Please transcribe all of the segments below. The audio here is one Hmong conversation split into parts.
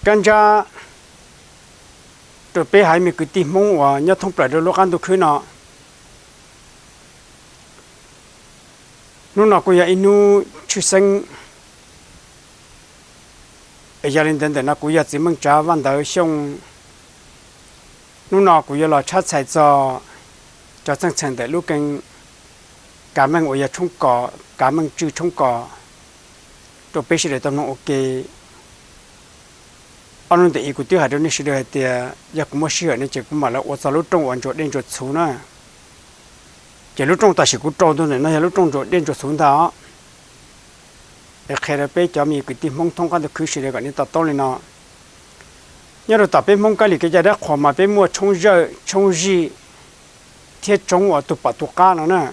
Kab ntsab rau peb haiv me kwv tij Hmoob uas nyob thoob plaws rau lub qab ntuj khwb no. Hnub no kuj yog ib hnub tshwj xeeb, es yog li ntawd ntawm no kuv yog txiv Meej Tsav Vaj Ntawv Xyooj. Hnub no kuv yuav los tshab txhais txog cov txheej txheem ntawm lub kee Kav Meej uas yog tshoob kos, Kav Meej Tswj tshoob kos rau peb sawv daws tau mloog ua ke. Ob hnub ntawm ib kuv twb hais rau nej sawv daws hais tias yog kuv muaj sij hawm no ces kuv mam li ua txog lub rooj uas ntsuas dej ntsuas txhuv na. Ces lub rooj tam sim kuv rau ntawm no yog lub rooj ntsuas dej ntsuas txhuv ntag os. Es qhia rau peb cov me kwv tij Hmoob thoob qab ntuj khwb sawv daws kom nej to taub li no. Nyob rau tom peb Hmoob kab lis kev cai dab qhuas mas peb muaj tshoob zawj, tshoob zij thiab tshoob uas tus pom tus qab no na,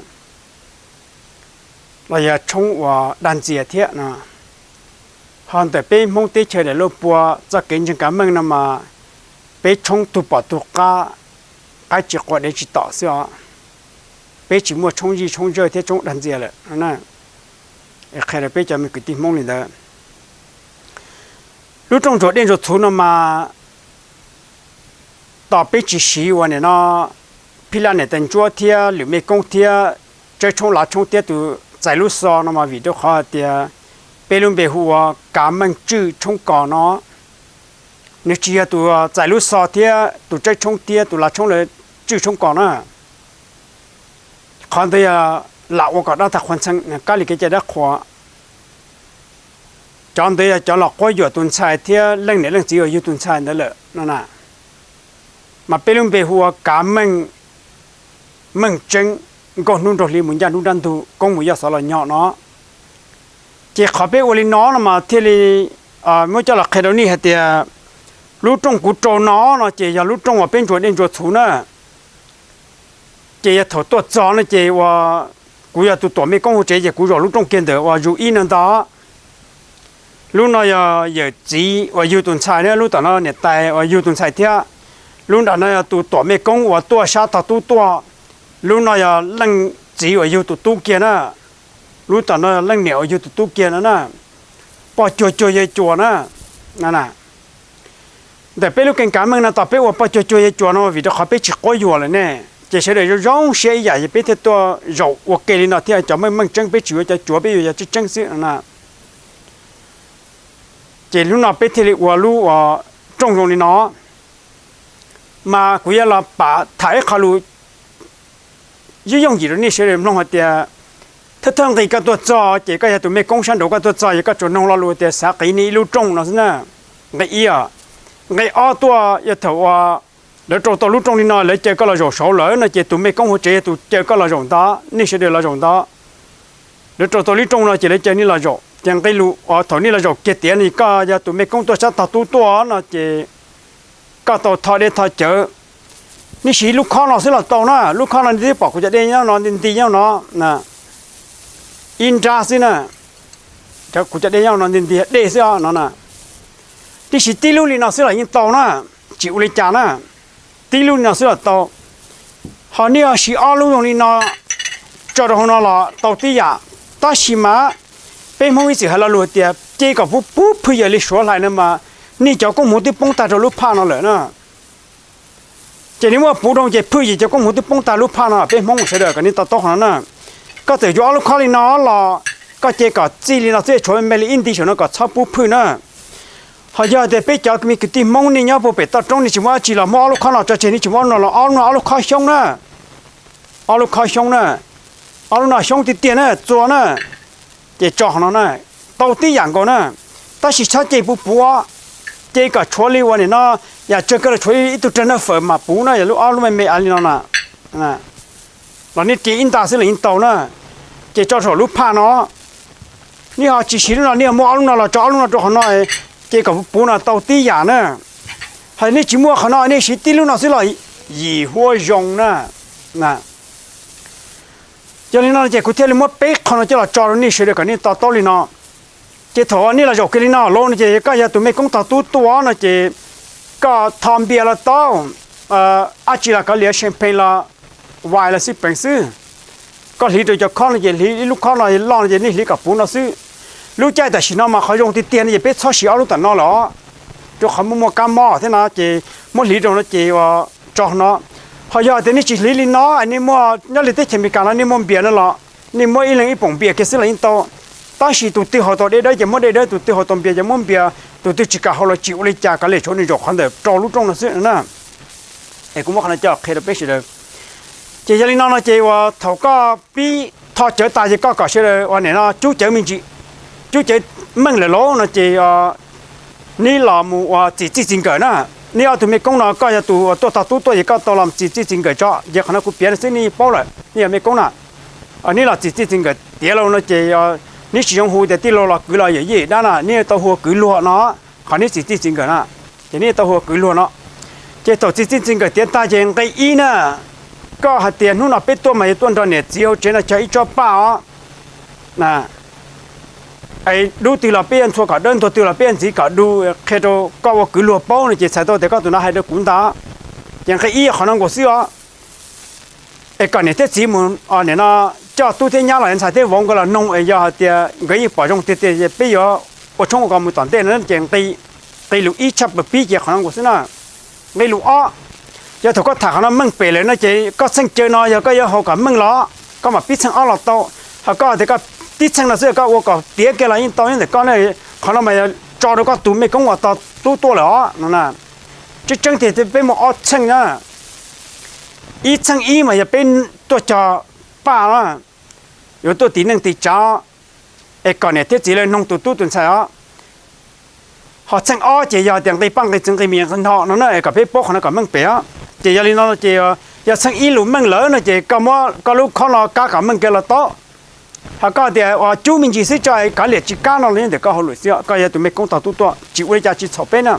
los yog tshoob uas dag ntxias thiab no. Ho ntawm peb Hmoob teb chaws daim luj pua txoj kev ntseeg Kav Meej no mas peb tshoob tus pom tus qab, qaib tsis qua dev tsis tom xwb os. Peb tsis muaj tshoob zij tshoob zawj thiab tshoob dag ntxias lawm. Qhia rau peb cov me kwv tij Hmoob li ntawd. Lub rooj ntsuas dej ntsuas txhuv no mas tos peb tsis siv ua nim no phij laj niam tais ntsuab thiab lwm mej koob thiab tsawb tshoob lav tshoob thiab tus txais lub xo no mas vim rau qhov hais tias peb lub npe hu ua Kav Meej Tswj tshoob kos no. Nws tsis yog tus txais lub xo thiab tus tsawb tshoob thiab tus lav tshoob lawv tswj tshoob kos na. Qhov ntawd yog lam ua kom dab tag qhuas ntxhee kab lis kev cai dab qhuas. Cov ntawd yog cov los quab yuam tus ntxhais thiab leej niam leej txiv uas yug tus ntxhais ntawd lawm no na. Mas peb lub npe hu ua Kav Meej, Meej Tseeb, nkauj hnub nraug hli mus ncaj hnub nrab ntug, koob mus yoj xov los nyo no. Ces qhov peb ua li no no mas thiaj li muab coj los qhia rau nej hais tias lub rooj kuv rau no no ces yog lub rooj uas peb ntsuas dej ntsuas txhuv na. Ces yog thaum tuaj txog no ces uas kuv yog tus tuam mej koob hauv tsev ces kuv zaum lub rooj kiag ntawm uas zus ib no ntag. Lub no yog yawm txiv uas yug tus ntxhais na, lub tom no niam tais uas yug tus ntxhais thiab. Lub nram no yog tus tuam mej koob uas tuaj sab tog tub tuaj. Lub no yog leej txiv uas yug tus tub kiag na. Lub tom no yog leej niam uas yug tus tub kiag no na. Poj cuag cuag yawg cuas na. Ntawm peb lub kee Kav Meej no tos peb ua poj cuag cuag yawg cuas no vim rau qhov peb tsis quab yuam lawm ne. Ces sawv daws zoo zoo siab ib yam es peb thiaj tuaj zaum ua ke li no thiab. Cov Meej Meej Tseeb peb tsis yuav cov cuav, peb yuav cov tseeb tseeb xwb no na. Ces hnub no peb thiaj li ua lub rooj zoo li no. Mas kuv yuav los pam tham ib qho lus yooj yooj yim rau nej sawv daws mloog hais tias, thawj thawj nqis koj tuaj txog ces koj yog tus mej koob sab nraud koj tuaj txog ces koj tsuas noog lo lus tias xav qiv nej ib lub rooj no xwb na. Nqe ib os. Nqe ob tuaj yog thaum uas lawv rau tau lub rooj li no lawv caw koj los zaum saud lawm no ces tus mej koob hauv tsev yog tus caw koj los zaum ntawd, nej sawv daws los zaum ntawd. Lawv rau tau lub rooj no ces lawv caw nej los zaum. Ces nqe lus uas thaum nej los zaum kiag tiav no koj yog tus mej koob tuaj sab tog tub tuaj no ces koj tau tho dej tho cawv. Nej siv lub khob no xwb los tau na, lub khob no nej twb pom kuv cov dej nyob no nti nti nyob no, ib nrab xwb na. Kuv cov dej nyob no nti nti dej xwb no na. Nej siv tib lub li no xwb los yeej tau na, tsis ua li cas na. Tib lub li no xwb los tau. Ho nej siv ob lub zoo li no tso rau hauv no los tau tib yam. Tab sis mas peb Hmoob ib txwm hais lo lus tias ce kom puv puv phwj yawm li suav hlais no mas nej cov koob hmoov twb poob tag rau lub phaj no lawm na. Ces nej muab puv rau ces phwj yawm cov koob hmoov twb poob tag lub phaj no. Peb Hmoob sawv daws kom nej to taub qhov no na. Koj txawm yuav ob lub khob li no los koj ce kom txij li no xwb, tshuav me me li ib nti saum no kom txhob puv phwj na. Ho yog tias peb cov me kwv tij Hmoob nej nyob puag pem toj roob nej tsis muaj dab tsi los muab ob lub khob no tso tseg, nej tsis muab ob lub no los ob lub no ob lub khob xyoob na. Ob lub khob xyoob na, ob lub no xyoob tiag tiag na, txua na, ces tso qhov no na, tau tib yam nkaus na. Tab sis txhob ce puv puv, ce kom tshuav li uas nim no yam tsawg kawg los tshuav ib tug rawg naj fawm mam puv na, yog lub ob lub me me av li no na. Los nej ce ib nta xwb los yeej tau na. Ces tso saum lub phaj no. Nej ho tsis siv lub no, nej ho muab ob lub no los tso ob lub no rau qhov no, ce kom puv puv no tau tib yam na. Ho nej tsis muaj qhov no nej siv tib lub no xwb los yim huab zoo na. Yog li no ces kuv thiaj li muab peb qho no coj los tso rau nej sawv daws kom nej to taub li no. Ces thaum nej los zaum kiag li no lawm no ces koj yog tus mej koob tog tub tuaj no ces koj tho npias los tau, dab tsi los kov liav champagne los wine los xij peem xwb. Koj hliv rau cov khob no ces hliv ib lub khob no loj no ces nej hliv kom puv no xwb. Lub caij tam sim no mas qhov zoo tiag tiag no ces peb txhob siv ob lub tom no lawm os. rau qhov muaj muaj kab mob thiab no ces muab hliv rau no ces ua tso no. Ho yog tias nej tsis hliv li no, nej muaj nyob li teb chaws Amelikas no nej muaj npias no los nej muab ib leeg ib poom npias kiag xwb los yeej tau. Tab sis tus twg haus tau dej dawb ces muab dej dawb, tus twg haus tau npias ces muab npias, tus twg tsis kam haus los tsis ua li cas, kav liam tshuav nws zaum qhov ntawm rau lub rooj no xwb na. Es kuv muab qhov no coj qhia rau peb sawv daws. Ces yog li no no ces uas thaum koj pib tho cawv tas ces koj kom sawv daws uas nim no cub cawv me ntsis, cub cawv meej lawm lauj no ces neb los mus uas txim txij txim nkawm na. Neb ob tug mej koob no koj yog tus uas tuaj tog tub tuaj ces koj tau los txim txij txim nkawm tso, ces qhov no kuv piav no xwb nej yeej paub lawm, nej yog mej koob na. Neb los txim txij txim nkawm tiav lawm no ces neb tsis zoo hu tias tij laug los kwv los yawm yij dab na, neb tau hu ua kwv luag no. Qhov neb txim txij txim nkawm na, ces neb tau hu ua kwv luag no. Ces thaum txim txij txim nkawm tiav tag ces nqe ib na, koj hais tias hnub no peb tuaj mas yuav tuaj nrog niam txiv hauv tsev no cog ib tsob paj os. Es dub twg los peb yuav ntxhua kom dawb, ntuag twg los peb yuav ntxiv kom du, qhia rau koj ua kwv luag paub no ces txhais tau tias koj tus no hais rau kuv ntag. Ces nqe ib qhov no nkaus xwb os. Es kom niam thiab txiv mus nim no coj tub thiab nyab los ntxhais thiab vauv nkawd los noog es yog hais tias nkawd yeej pom zoo tiag tiag ces peb yuav ua tshoob ua kos mus tom ntej no ces nqe lus ib tshaj plaws pib ces qhov no nkaus xwb na. Nqe lus ob, yog thaum koj tham qhov no meej pem lawm no ces koj txheej caw no yog koj yuav haus kom meej los koj mam pib txheej ob los tau. Ho koj tias koj tib txheej no xwb koj ua kom tiav kiag los yeej tau, nyob ntawm koj ne. Qhov no mas yog tso rau koj tus mej koob uas tog tub tuaj lawm os no na. Tseeb tseeb tiag peb muaj ob txheej na. Ib txheej ib mas yog peb tuaj cog paj na, yuav tuaj tiv neej tiv tsav, es kom niam thiab txiv lawv noog tus tub tus ntxhais os. Ho txheej ob ces yog tias nqi paj nqi txwv nqi mis nqi no no na, es kom peb paub qhov no kom meej pem os. Ces yog li no ces yog txheej ib lus meej lawm no ces koj muab koj lub khob no kab kom meej kiag los tau. Ho koj tias uas cub me ntsis xwb tso kav liam tsis kab no los yeej ntawm koj hauj lwm xwb, koj yog tus mej koob tog tub tuaj tsis ua li cas tsis txhaum peb na.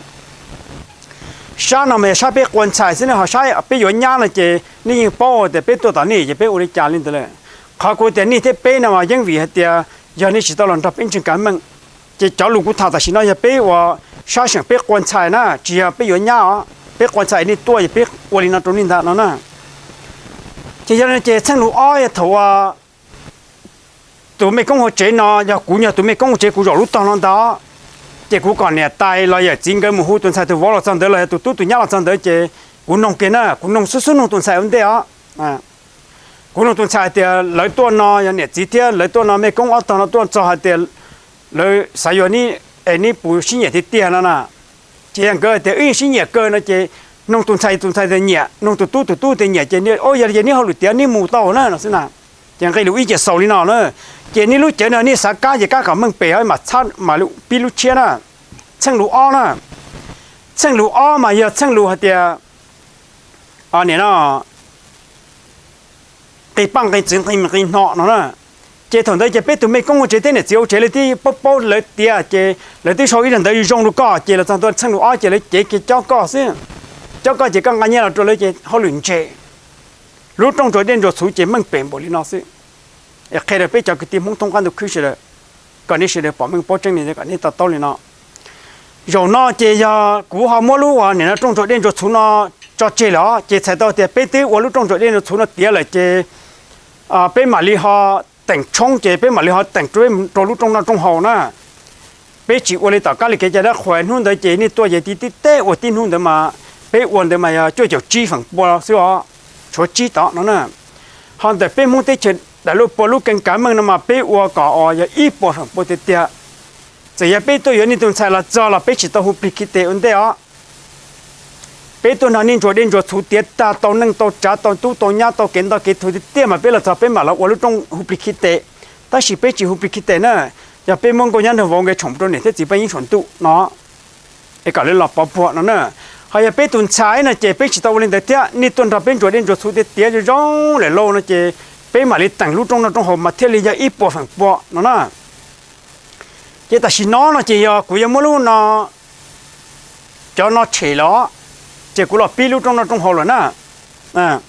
Sab no mas yog sab peb qua ntxhais xwb ne, ho sab peb yuav nyab no ces nej yeej paub tias peb tuaj tom nej ces peb ua li cas li ntawd lawm. Qhov kuv tias nej thiab peb no mas yeej vim hais tias yog nej tsis tau los nrog peb ntseeg kav meej. Ces cov lus kuv tham tam sim no yog peb uas sab seem peb qua ntxhais na, tsis yog peb yuav nyab os. Peb qua ntxhais nej tuaj es peb ua li no rau nej ntag no na. Ces yog li no ces txheej lus ob yog thaum tus mej koob hauv tsev no, yog kuv yog tus mej koob hauv tsev kuv zaum lub tog no ntag, ces kuv kom niam tais los yawm txiv nkawd mus hu tus ntxhais tus vauv los txog ntawd los yog tus tub tus nyab los txog ntawd ces kuv noog kiag na, kuv noog xub xub noog tus ntxhais ua ntej os. Kuv noog tus ntxhais hais tias lawv tuaj no yog niam txiv thiab lawv tuaj no, mej koob ob tog no tuaj txog hais tias lawv xav yuav neb es neb puas sib nyiam tiag tiag no na. Ces yog nkawd hais tias wb yeej sib nyiam kawg no ces noog tus ntxhais tus ntxhais tias nyiam, noog tus tub tus tub tias nyiam, ces yog li ces neb hauj lwm tiav neb mus tau na no xwb na. Ces nqe lus ib ces xaus li no na. Ces neb lub cawv no nej xav kab ces kab kom meej pem mam txhab mam pib lub tshiab na. Txheej lus ob na, txheej lus ob mas yog txheej lus hais tias nim no nqi paj nqi txwv nqi mis nqi no no na. Ces thaum ntawd ces peb tus mej koob hauv tsev thiab niam txiv hauv tsev lawv twb paub paub lawv tiav ces lawv twb sau ib zaj ntawv zoo rau koj ces los txog ntua txheej lus ob ces lawv cev kiag cob koj xwb. Cob koj ces koj nqa nyiaj los rau lawv ces hauj lwm ntseg. Lub rooj ntsuas dej ntsuas txhuv ces meej pem npaum li no xwb. Es qhia rau peb cov kwv tij Hmoob thoob qab ntuj khwb sawv daws, kom nej sawv daws pom meej paub tseeb li ntawd kom nej to taub li no. Zaum no ces yog kuv ho muab lub uas nim no rooj ntsuas dej ntsuas txhuv no tso tseg lawm os, ces txhais tau tias peb twb ua lub rooj ntsuas dej ntsuas txhuv no tiav lawm ces peb mam li ho teem tshoob ces peb mam li ho teem rau lub rooj noj rooj haus na. Peb tsis ua li tom kab li kev cai dab qhuas hnub ntawd ces nej tuaj ces tib tib teb ua tib hnub ntawd mas peb ua ntawd mas yog cuaj caum tsib feem pua xwb os, tshuav tsib tod no na. Ho ntawm peb Hmoob teb chaws daim lub pua lub keeb kav meej no mas peb ua kom uas yog ib puas feem pua tiag tiag. Txawm yog peb tuaj yuav nej tus ntxhais los txog los peb tsis tau hu plig khij tes ua ntej os. Peb tuaj nrog nej ntsuas dej ntsuas txhuv tiav tag tau neej tau tsav tau tub tau nyab tau kev ntoj kev thuv tiag tiag mas peb los txog peb mam los ua lub rooj hu plig khij tes. Tab sis peb tsis hu plig khij tes na, yog peb muab nkauj nyab nraug vauv nkawd tshoom rau niam thiab txiv paj yeeb saum ntuj no es kom lawv los pov puag no na. Ho yog peb tus ntxhais no ces peb tsis tau ua li ntawd thiab, nej tuaj nrog peb ntsuas dej ntsuas txhuv tiav tiav zoo zoo lawm lauj no ces peb mam li teem lub rooj noj rooj haus mas thiaj li yog ib puas feem pua no na. Ces tam sim no no ces yog kuv yuav muab lub no, cov no tshem lawm os, ces kuv los pib lub rooj noj rooj haus lawm na.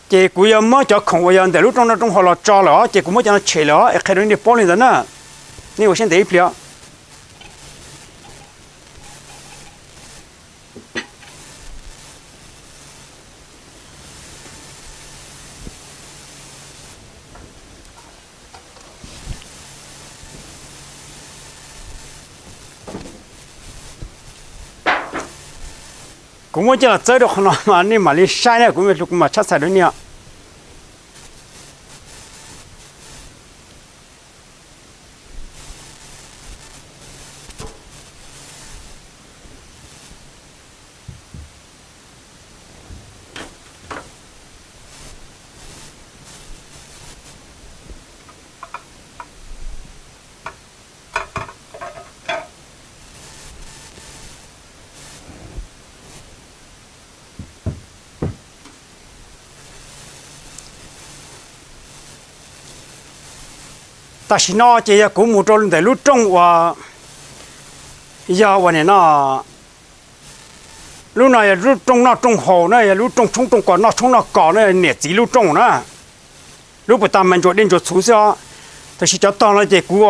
Ces kuv yuav muab cov khoom uas yog ntawm lub rooj noj rooj haus los tso lawm os, ces kuv muab cov no tshem lawm os, es qhia rau nej paub li ntawd na. Nej ua siab ntev ib pliag. Kuv muab coj los txawb rau qhov no mas nej mam li saib na, kuv, kuv mam tshaj txhais rau nej. Tam sim no ces yog kuv mus rau ntawm lub rooj uas, yog uas nim no, lub no yog lub rooj noj rooj haus na, yog lub rooj tshoob rooj kos, noj tshoob noj kos na, niam txiv lub rooj na. Lub puag ta mas ntsuas dej ntsuas txhuv xwb os. Tab sis cov tog no ces kuv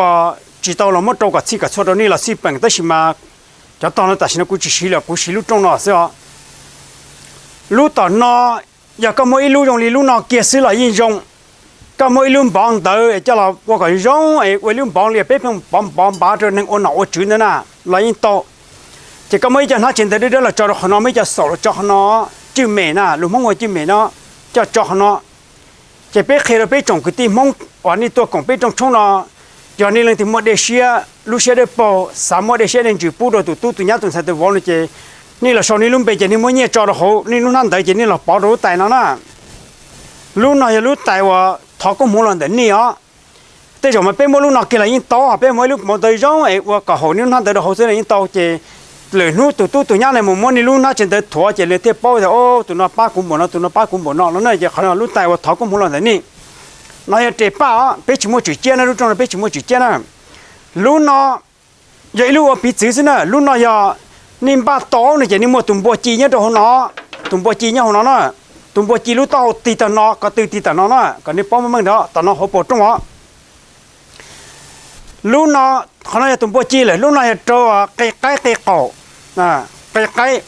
tsis tau los muab rau kom txhij kom txhua rau nej los xij peem, tab sis mas cov tog no tam sim no kuv tsis siv lawm, kuv siv lub rooj no xwb os. Lub tom no, yog koj muaj ib lub zoo li lub no kiag xwb los yeej zoo. Koj muaj ib lub npov ntawd es coj los ua kom zoo es ua ib lub npov li peb pheej npov npov npav rau neeg ua nom ua tswv ntawd na, los yeej tau. Ces koj muaj ib co hnab tsev ntawd dawb dawb los tso rau qhov no, muaj ib co xaum los tso qhov no, cwj mem na, lus Hmoob ua cwj mem no, coj tso qhov no. Ces peb qhia rau peb tsoom kwv tij Hmoob uas nej tuaj koom peb rooj tshoob no, yog nej leej twg muaj dej siab, lub siab dawb paug, xav muab dej siab dej ntsws pub rau tus tub tus nyab tus ntxhais tus vauv no ces nej los sau nej lub npe ces nej muab nyiaj tso rau hauv nej lub hnab ntawd ces nej los pov rau lub tais no na. Lub no yog lub tais uas thov koob hmoov los ntawm nej os. Tej zaum mas peb muab lub no kiag los yeej tau, peb muab ib lub hmoov ntawd zoo es ua kom haum nej lub hnab ntawd rau hauv xwb los yeej tau. Ces lwm hnub tus tub tus nyab ne mus muab nej lub hnab tsev ntawd thuav ces lawv thiaj paub tias, o, tus no pab kuv npaum no, tus no pab kuv npaum no no na. Ces qhov no lub tais uas thov koob hmoov los ntawm nej. No yog res paj os, peb tsis muaj tswm ciab na, lub rooj no peb tsis muaj tswm ciab na. Lub no yog ib lub ua piv txwv xwb na. Lub no yog nej npaj tau no ces nej muaj tus npua ci nyob rau hauv no, tus npua ci nyob hauv no na. Tus npua ci lub taub hau tig tag no, ko tw tig tag no na, kom nej paub meej meej ntawd, tom no hauv paus rooj os. Lub no, qhov no yog tus npua ci lawm, lub no yog rau qe qaib qe qaum, qe qaib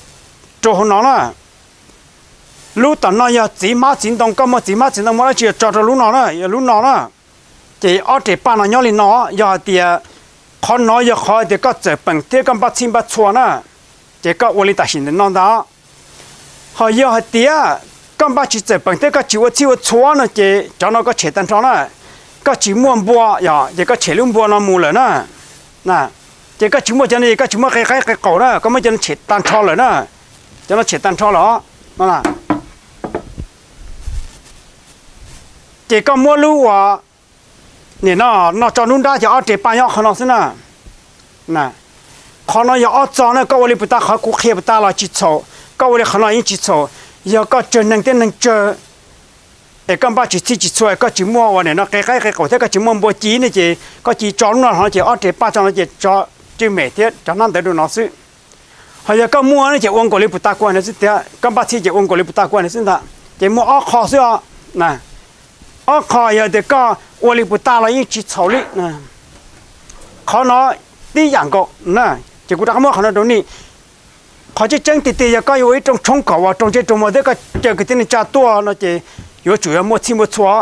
rau hauv no na. Lub tom no yog txiv hmab txiv ntoo, koj muaj txiv hmab txiv ntoo muaj dab tsi tso rau lub no na, yog lub no na. Ces ob res paj no nyob li no, yog hais tias qhov no yog qhov tias koj txawm peem thiab koj npaj txhij npaj txhua na, ces koj ua li tam sim ntawm no ntag. Ho yog hais tias koj npaj tsis txawm peem thiab koj tsis ua txhij ua txhua no ces cov no koj tshem tag nrho na. Koj tsis muaj npua, ces koj tshem lub npua no mus lawm na. Ces koj tsis muaj cov no ces koj tsis muaj qe qaib qe qaum na, koj muab cov no tshem tag nrho lawm na. Cov no tshem tag nrho lawm. Ces koj muab lub uas nim no, no tso nruab nrab ces ob res paj nyob qhov no xwb na. Qhov no yog ob txog na, koj ua li puas tas, qhov kuv qhia puas tas los tsis txhaum, koj ua li qhov no yeej tsis txhaum. Yog koj tsawg neeg thiab neeg tsawg es koj npaj tsis txhij tsis txhua, koj tsis muaj ua nim no qe qaib qe qaum thiab koj tsis muaj npua ci ne ces koj cia tso lub no hov ces ob res paj tso no ces tso cwj mem thiab cov hnab ntawd rau no xwb. Ho yog koj muaj ne ces ua nkaus li puas tas kuv hais no xwb tiag, koj npaj txhij ces ua nkaus li puas tas kuv hais no xwb ntag. Ces muaj ob qho xwb os. Ob qho yog tias koj ua li puas tas los yeej tsis txhaum li. Qhov no tib yam nkaus na, ces kuv rov qab muab qhov no rau nej. Qhov tseeb tseeb tiag tiag yog koj yuav ua ib rooj tshoob kom uas raug ntsej raug muag thiab koj caw kwv tij neej tsa tuaj no ces yuav tsum yog muaj txhij muaj txhua.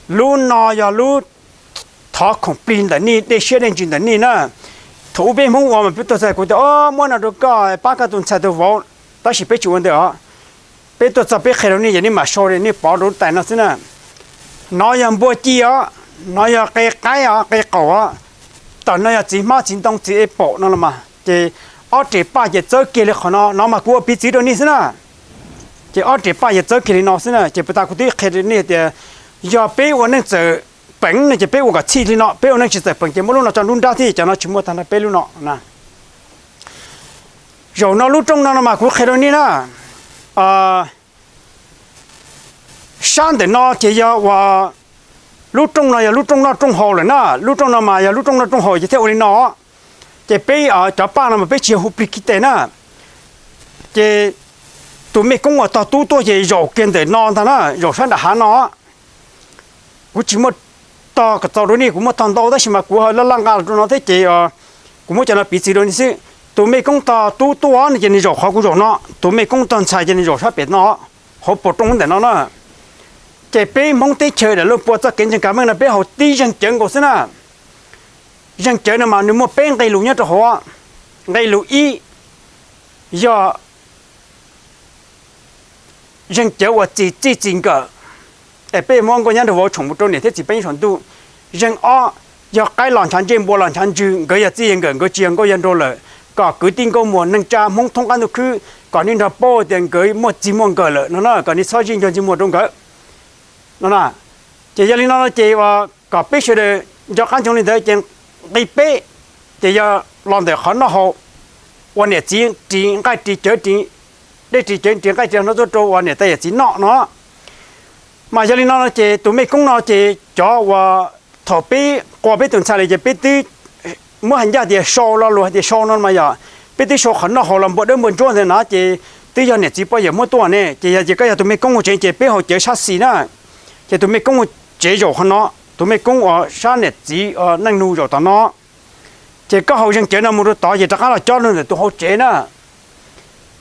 Lub no yog lub thov khoom plig ntawm nej, dej siab dej ntsws ntawm nej na. Thaum ub peb Hmoob ua mas peb tuaj txog kuv tias, o, muab no rau koj pab koj tus ntxhais tus vauv, tab sis peb tsis ua ntawd os. Peb tuaj txog peb qhia rau nej ces nej mam sau nej pov rau lub tais no xwb na. No yog npua ci os, no yog qe qaib os, qe qaum os, tam no yog txiv hmab txiv ntoo txiv e paum no los mas ces ob res paj ces txawb kiag li qhov no, no mas kuv ua piv txwv rau nej xwb na. Ces ob res paj ces txawb kiag li no xwb na, ces puas tas kuv twb qhia rau nej tias yog peb ua neej txawm peem no ces peb ua kom txhij li no, peb ua neej tsis txawm peem ces muab lub no tso nruab nrab thiab cov no tsis muaj tag nrho peb lub no na. Zaum no lub rooj no no mas kuv qhia rau nej na, sab ntawm no ces yog uas lub rooj no yog lub rooj noj rooj haus lawm na, lub rooj no mas yog lub rooj noj rooj haus ces thiaj ua li no. Ces peb cov paj no mas peb tsis yog hu plig kiv tes na. Ces tus mej koob uas tog tub tuaj ces zaum kiag ntawm no ntag na, zaum sab nram hav no. Kuv tsis muaj tog kom txaus rau nej, kuv muaj tog ntau tab sis mas kuv laj laj nqa los rau no thiab ces kuv muab cov no piv txwv rau nej xwb. Tus mej koob tog tub tuaj no ces nws zaum qhov kuv zaum no, tus mej koob tog ntxhais ces nws zaum sab pem no, hauv paus rooj ntawm no na. Ces peb Hmoob teb chaws daim luj puas txoj kev ntseeg kav meej no peb haus tib zeeg cawv nkaus xwb na. Zeeg cawv no mas nws muaj peb nqe lus nyob rau hauv. Nqe lus ib yog zeeg cawv uas txi txij txi nkawm. Es peb muab nkauj nyab nraug vauv tshoom mus rau niam thiab txiv peb nyob saum ntuj. Zeeg ob yog qaib los ntshav ntsej, npua los ntshav ntswg, nkawd yog txij yawg nkawm, nkawd tsis yog nkauj yawg nraug lawm, kom kwv tij nkauj muam neeg tsa Hmoob thoob qab ntuj khwb kom nej nrog paub tias nkawd muaj txij muaj nkawm lawm no na, kom nej txhob zij nco ntxwg muag rau nkawd no na. Ces yog li no no ces uas kom peb sawv daws nco qab ntsoov li ntawd ces nqi peb ces yog los ntawm qhov noj haus uas niam txiv ris nqaij ris cawv ris dej ris cawv ris nqaij ris no tuaj rau uas niam tais yawm txiv noj no. Mas yog li no no ces tus mej koob no ces cov uas thaum peb qua peb tus ntxhais lawm ces peb twb muab hais ncaj tias sau lo lus hais tias sau no mas yog peb twb sau qhov noj haus los npua dawb npua ntsuab ntawd na ces twb yog niam txiv poj yawm muab tuaj ne. Ces yog tias koj yog tus mej koob hauv tsev ces peb haus cawv sab xis na, ces tus mej koob hauv tsev zaum qhov no, tus mej koob uas sab niam txiv neej nug zaum tom no. Ces koj haus zeeg cawv no mus rau tod ces rov qab los cob rau ntawm tus hauv tsev na.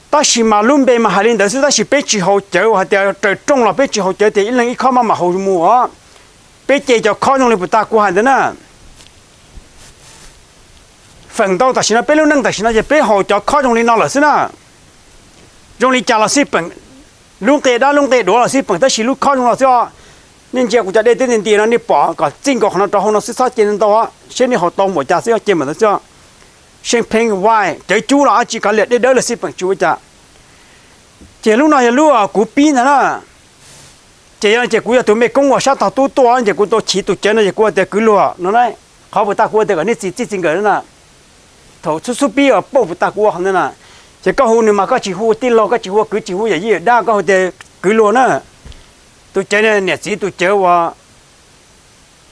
Tab sis mas lub npe mas hais li ntawd xwb tab sis peb tsis haus cawv hais tias raws rooj los peb tsis haus cawv tias ib leeg ib khob maj mam haus mus os. Peb ce cov khob zoo li puas tas kuv hais ntawd na. Feem ntau tam sim no peb lub neej tam sim no ces peb haus cov khob zoo li no lawm xwb na. Zoo li cas los xij peem, lub nqe dab lub nqe duav los xij peem tab sis lub khob zoo no xwb os. Nej ntsia kuv cov dej twb nti nti no nej pom kom txij nkaus qhov no rau hauv no xwb txhob ce ntau seb nej haus tau npaum cas xwb os, ce npaum ntawd xwb. Champagne, wine, cawv cub los dab tsi kav liam dej dawb los xij peem tsis ua cas. Ces lub no yog lub kuv pib ntag na. Ces yog ces kuv yog tus mej koob uas sab tog tub tuaj ces kuv tau chiv tus cawv no ces kuv ua tias kwv luag no na. Qhov puas tas kuv ua tias kom nej txi txij txi nkawm na. Thaum xub xub pib uas pauj puas tas kuv ua qhov ntawd na. Ces koj hu nws mas koj tsis hu tij laug, koj tsis hu kwv, tsis hu yawm yij yawm dab, koj hu tias kwv luag na. Tus cawv niam txiv tus cawv uas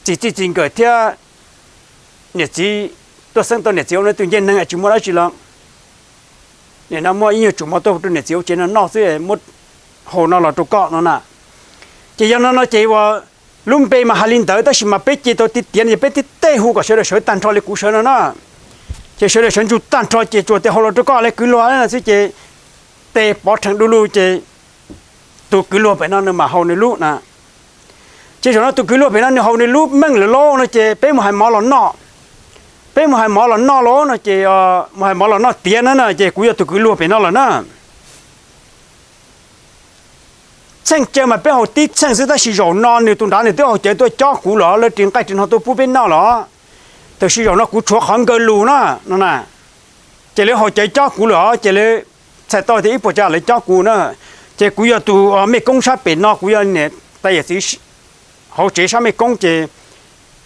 txi txij txi nkawm thiab niam txiv tuaj xeeb tau niam txiv ua no tus ncej neeg tsis muaj dab tsi los nim no muaj ib nyuag tsum mov tuaj rau niam txiv ua tsev no noj xwb muab haus no los rau koj no na. Ces yog no no ces uas lub npe mas hais li ntawd tab sis mas peb ce tau tiav tiav no ces peb tib tej hu kom sawv daws sawv tag nrho li kuv sawv no na. Ces sawv daws sawv ntsug tag nrho ces tsuas tias haus los rau koj li kwv luag na xwb ces tes pov rhees du lug ces tus kwv luag pem no nws mam haus nws lub na. Ces zaum no tus kwv luag pem no nws haus nws lub meej lawm lauj no ces peb mus hais mov los noj. Peb mus hais mov los noj lauj no ces mus hais mov los noj tiav na na ces kuv yog tus kwv luag pem no lawm na. Txheej cawv mas peb haus tib txheej xwb tab sis zaum no nws tus nrad nws twb haus cawv tuaj cob kuv lawm, lawv ris nqaij ris no tuaj pub peb noj lawm. Tab sis zaum no kuv tshuav qhov nkawg lus na no na. Ces lawv haus cawv cob kuv lawm ces lawv txhais tau tias ib puas tsav lawv cob kuv na. Ces kuv yog tus mej koob sab pem no, kuv yog niam tais yawm txiv hauv tsev sab mej koob ces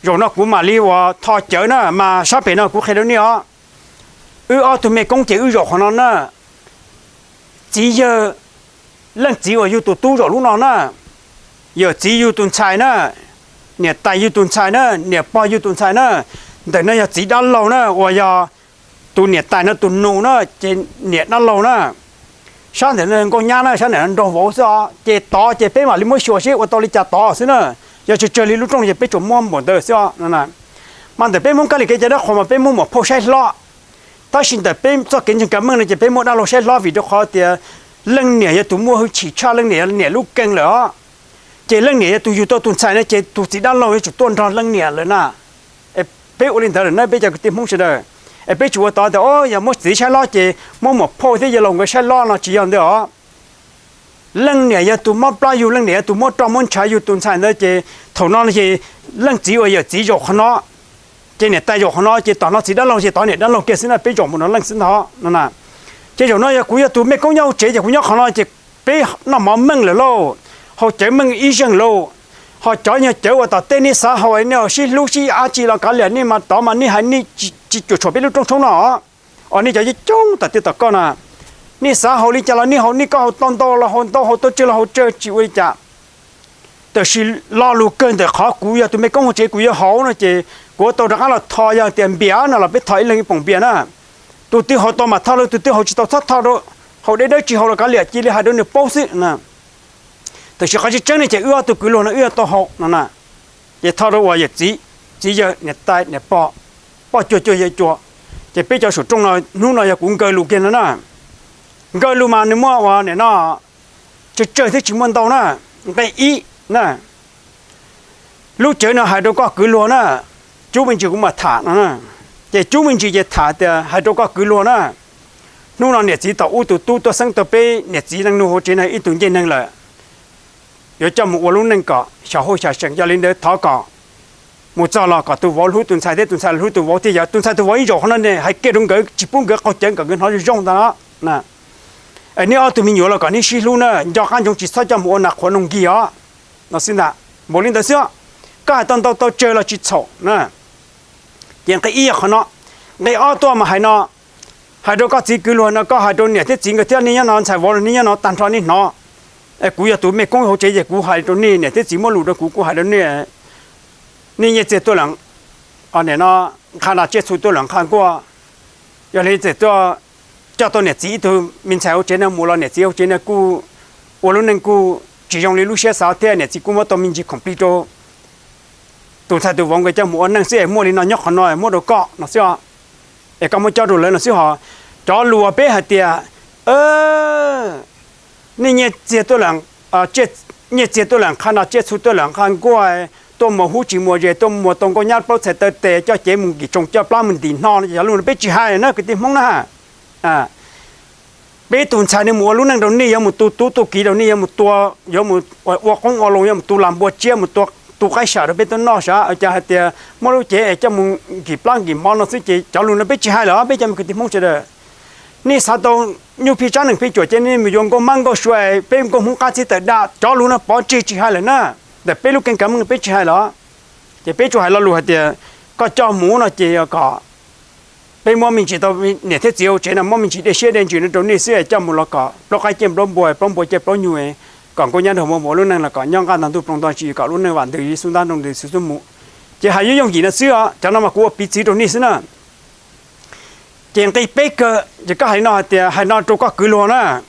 zaum no kuv mam li uas tho cawv na mas sab pem no kuv qhia rau nej os. Wb ob tug mej koob ces wb zaum qhov no na. Txiv yawg, leej txiv uas yug tus tub zaum lub no na, yawm txiv yug tus ntxhais na, niam tais yug tus ntxhais na, niam pog yug tus ntxhais na. Ntawm no yog txiv dab laug na uas yog tus niam tais no tus nus na ces niam dab laug na. Sab ntawm no nkauj nyab na, sab ntawm no nraug vauv xwb os. Ces tod ces peb mam li muab xyuas seb ua tau li cas tod xwb na. Yog tsawg tsawg li lub rooj ces peb tsuas muab npaum ntawd xwb os no. Mas ntawm peb Hmoob kab li kev cai dab qhuas mas peb muab muam phauj saib hlob. Tab sis ntawm peb txoj kev ntseeg kav meej no ces peb muab dab laug saib hlob vim rau qhov tias leej niam yog tus muaj hwj chim tshaj leej niam, niam lub keeg lawm os. Ces leej niam yog tus yug tau tus ntxhais no ces tus txiv dab laug yuav tsum tuaj nrog leej niam lawm na. Es peb ua li ntawd lawm na peb cov kwv tij Hmoob sawv daws. Es peb tsis ua tod tias o yog muab txiv saib hlob ces muab muam phauj thiab yawg laus nkawd saib hlob no tsis yog ntawd os. Leej niam yog tus mob plab yug, leej niam yog tus muab roj muab ntshav yug tus ntxhais ntawd ces thaum no ces leej txiv uas yawm txiv zaum qhov no, ces niam tais zaum qhov no ces tom no txiv dab laug ces tod niam dab laug kiag xwb na, peb zaum mus no leej xwb ntag no na. Ces zaum no yog kuv yog tus mej koob nyob hauv tsev ces kuv nyob qhov no ces peb noj mov meej lawm lauj, haus cawv meej ib zeeg lauj. Ho cov nyuag cawv uas tom tej nej xav haus nej sib hlub sib dab tsi los kav liam, nej mas tod mas nej hais nej tsis cuam tshuam peb lub rooj tshoob no. Os nej cov coob tom tej tom koj na, nej xav haus li cas los nej haus, nej koj haus tau ntau los haus ntau, haus tau tsawg los haus tsawg tsis ua li cas. Tab sis lo lus kawg ntawm qhov kuv yog tus mej koob hauv tsev kuv yuav haus no ces kuv tau rov qab los tho, yog tias npias no los peb tho ib leeg ib poom npias na. Tus twg haus tau mas tho, tus twg haus tsis tau txhob tho rau, haus deb dawb tsis haus los kav liam, cia li hais rau nws paub xwb na. Tab sis qhov tseeb tseeb ne ces wb ob tug kwv luag no wb yuav tau haus no na. Ces tho rau uas yawm txiv, txiv yawg, niam tais, niam pog, poj cuag cuag yawm cuag. Ces peb cov saum rooj no hnub no yog kuv nkawg lus kiag no na. Nkawg lus mas nws muaj uas nim no tsawg tsawg thiab tsis muaj ntau na. Nqe ib na, lub cawv no hais rau koj kwv luag na, cub me ntsis kuv mam tham no na. Ces cub me ntsis ces tham tias hais rau koj kwv luag na. Hnub no niam txiv tau ub tus tub tuaj xeeb tau peb niam txiv leej nug hauv tsev no ib tug ncej neeg lawm, yuav coj mus ua lub neej kom xyov huj xyov seem. Yog li ntawd thov kom mus txog los kom tus vauv hlub tus ntxhais thiab tus ntxhais hlub tus vauv thiab yog tus ntxhais tus vauv ib zaug qhov no ne hais kiag rau nkawd tsis pub nkawd qaug cawv kom nkawd hnov zoo zoo ntag na. Es neb ob tug me nyuam los kom neb sib hlub na, nco qab ntsoov tsis txhob coj mus ua nas qhuav noog nkig os. No xwb ntag, npaum li ntawd xwb. Koj hais tau ntau tau tsawg los tsis txhaum na. Ces nqe ib yog qhov no. Nqe ob tuaj mas hais no, hais rau koj txiv kwv luag no, koj hais rau niam thiab txiv nkawd thiab, nej nyob no ntxhais vauv los nej nyob no tag nrho nej hnov. Kuv yog tus me koob hauv tsev ces kuv hais rau nej, niam thiab txiv muab lus rau kuv, kuv hais rau nej, nej nyiaj txiag tuaj lawm, nim no nqha nas tsiaj txhu tuaj lawm nqha nkuaj. Yog li txawm tuaj coj tau niam txiv ib tug me ntxhais hauv tsev no mus los niam txiv hauv tsev no kuj ua lub neej kuj tsis zoo li lub siab xav thiab, niam txiv kuj muab tau me ntsis khoom plig rau tus ntxhais tus vauv nkawd coj mus ua neej xwb es muaj li no nyob qhov no muab rau koj no xwb os. Es koj muab cob rau lawv no xwb hos. Cov lus uas peb hais tias nej nyiaj txiag tuaj lawm, nyiaj txiag tuaj lawm nqha nas tsiaj txhu tuaj lawm nqha nkuaj, tuaj muas hub tsis muas zes, tuaj muas tau nkauj nyab plaub txhais taw tes, coj cev mus nkim tsoos, coj plab mus ntim hno no ces cov lus no peb tsis hais na kwv tij Hmoob na. Peb tus ntxhais nws mus ua lub neej rau nej, yuav mus tu tub tu kiv rau nej, yuav mus tua, yuav mus ua qoob ua loo, yuav mus tu las npua tsiab, mus tua tu qaib sam rau peb tuaj noj sav, cas hais tias muab lub cev es coj mus nkim plab nkim hmo no xwb ces cov lus no peb tsis hais lawm peb cov me kwv tij Hmoob sawv daws. Nej xav tau nyuj phij tsab nees phij cuam ces nej mus yuav nkauj mab nkauj sua, peb nkauj Hmoob qab txib tawm daj, cov lus no pov tseg tsis hais lawm na. Ntawm peb lub keeb kav meej peb tsis hais lawm. Ces peb tsuas hais lo lus hais tias koj coj mus no ces yog kom peb muab me ntsis tau niam thiab txiv hauv tsev no muab me ntsis dej siab dej ntsws no rau nej xwb es coj mus los kom plaub qaib ciaj plaub npua, plaub npua ciaj plaub nyuj, kom nkauj nyab nraug vauv ua lub neej los kom nyob nqaj ntog ntuj ploog ntog ntsis, kom lub neej vam ntws ib xub ntab nroo ntws xwb xub mus. Ces hais yuav yooj yim no xwb os, cov no mas kuv ua piv txwv rau nej xwb na. Ces nqe peb kawg ces koj hais no hais tias hais no rau koj kwv luag na.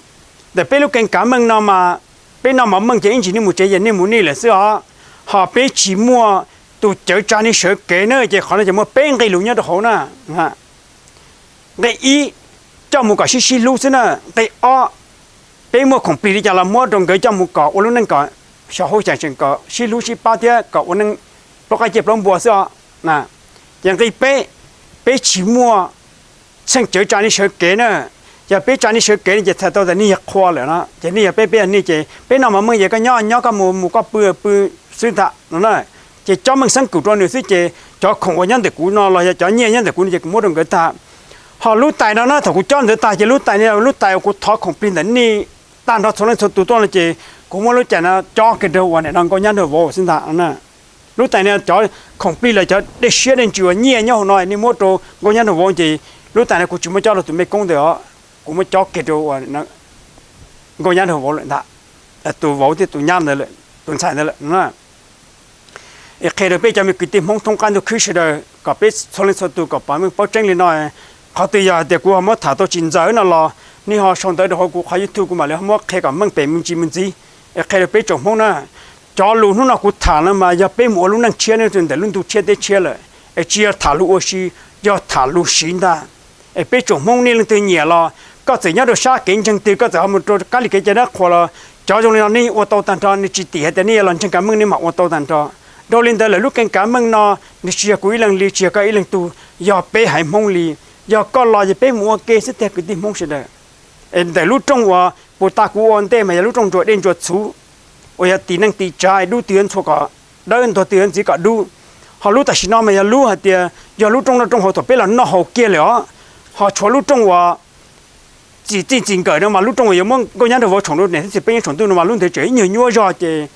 Ntawm peb lub keeb kav meej no mas peb noj mov meej ces ib ntsis nej mus tsev ces nej mus nej lawm xwb os. Ho peb tsis muaj tus cawv tsa nej sawv kev na, ces qhov no ces muaj peb nqe lus nyob rau hauv na. Nqe ib, coj mus kom sib sib hlub xwb na. Nqe ob, peb muaj khoom plig li cas los muab rau nkawd coj mus kom ua lub neej kom xyov huj xyov seem, kom sib hlub sib pab thiab kom ua neej plaub qaib ciaj plaub npua xwb os. Ces nqe peb, peb tsis muaj txheej cawv tsa nej sawv kev na. Yog peb tsa nej sawv kev no ces txhais tau tias nej yog qhua lawm no, ces nej yog peb, peb yog nej, ces peb noj mov meej ces koj nyob nyob, koj mus mus koj pw pw xwb ntag no na. Ces cob meej xeeb kum rau nws xwb ces cov khoom uas nyob ntawm kuv no los yog cov nyiaj nyob ntawm kuv no ces kuv muab rau nkawd tag. Ho lub tais no na thaum kuv cob ntawd tag ces lub tais no lub tais uas kuv thov khoom plig ntawm nej tag nrho txhua leej txhua tus tuaj no ces kuv muab lub tais no cob kiag rau uas nim no nkauj nyab nraug vauv xwb ntag. Lub tais no cov khoom plig los cov dej siab dej ntsws uas nyiaj nyob hauv no nej muab rau nkauj nyab nraug vauv ces lub tais no kuv tsis muab cob rau tus me koob ntawd os, kuv muab cob kiag rau uas nkauj nyab nraug vauv lawm ntag, tus vauv thiab tus nyab ntawd, tus ntxhais ntawd lawm. Es qhia rau peb cov me kwv tij Hmoob thoob qab ntuj khwb sawv daws kom peb txhua leej txhua tus kom pom meej paub tseeb li no. Qhov twg yog hais tias kuv ho muab tham tau tsis ntxaws no los nej ho sau ntawv rau hauv kuv qhov YouTube kuv mam li ho muab qhia kom meej pem me ntsis me ntxiv. Es qhia rau peb tsoom Hmoob na, cov lus hnub no kuv tham no mas yog peb mus ua lub neej tshiab ntawm lub ntuj tshiab teb tshiab lawm, es tsis yog tham lus ua si, yog tham lus siv ntag. Es peb tsoom Hmoob nej leej twg nyiam los koj txawm nyob rau sab kev ntseeg twg, koj txawm ho mus rau kab li kev cai dab qhuas los cov zoo li no nej ua tau tag nrho, nws tsis tim hais tias nej yuav los ntseeg kav meej nej mam ua tau tag nrho. Dhau li ntawd lawm lub keeb kav meej no nws tsis yog kuv ib leeg li, tsis yog koj ib leeg tug, yog peb haiv Hmoob li. Yog koj los ces peb mus ua ke xwb tiag kwv tij Hmoob sawv daws. Es ntawm lub rooj uas puag ta kuv ua ntej mas yog lub rooj ntsuas dej ntsuas txhuv uas yog tim neej tim tsav, dub twg yuav ntxhua kom dawb, ntuag twg yuav ntxiv kom dub. Ho lub tam sim no mas yog lub hais tias yog lub rooj noj rooj haus thaum peb los noj haus kiag lawm os. Ho tshuav lub rooj uas txim txij txim nkawm no mas lub rooj uas yuav muab nkauj nyab nraug vauv tshoom rau niam thiab txiv peb nyob saum ntuj no mas lub ntawd tseem ib nyuag nyuaj zog ces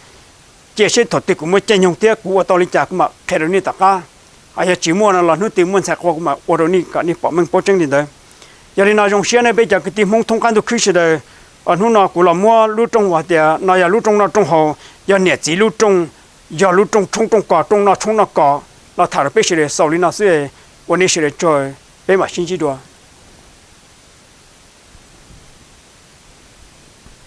cia seb thaum twg kuv muaj caij nyoog thiab kuv ua tau li cas kuv mam qhia rau nej tom qab. Yog tsis muaj no los hnub twg muaj ntxhais qua kuv mam ua rau nej kom nej pom meej paub tseeb li ntawd. Yog li no zoo siab nej peb cov kwv tij Hmoob thoob qab ntuj khwb sawv daws, hnub no kuv los muab lub rooj uas hais tias no yog lub rooj noj rooj haus, yog niam txiv lub rooj, yog lub rooj tshoob rooj kos, rooj noj tshoob noj kos, los tham rau peb sawv daws xaus li no xwb. Ua nej sawv daws tsaug, peb mam sib ntsib dua.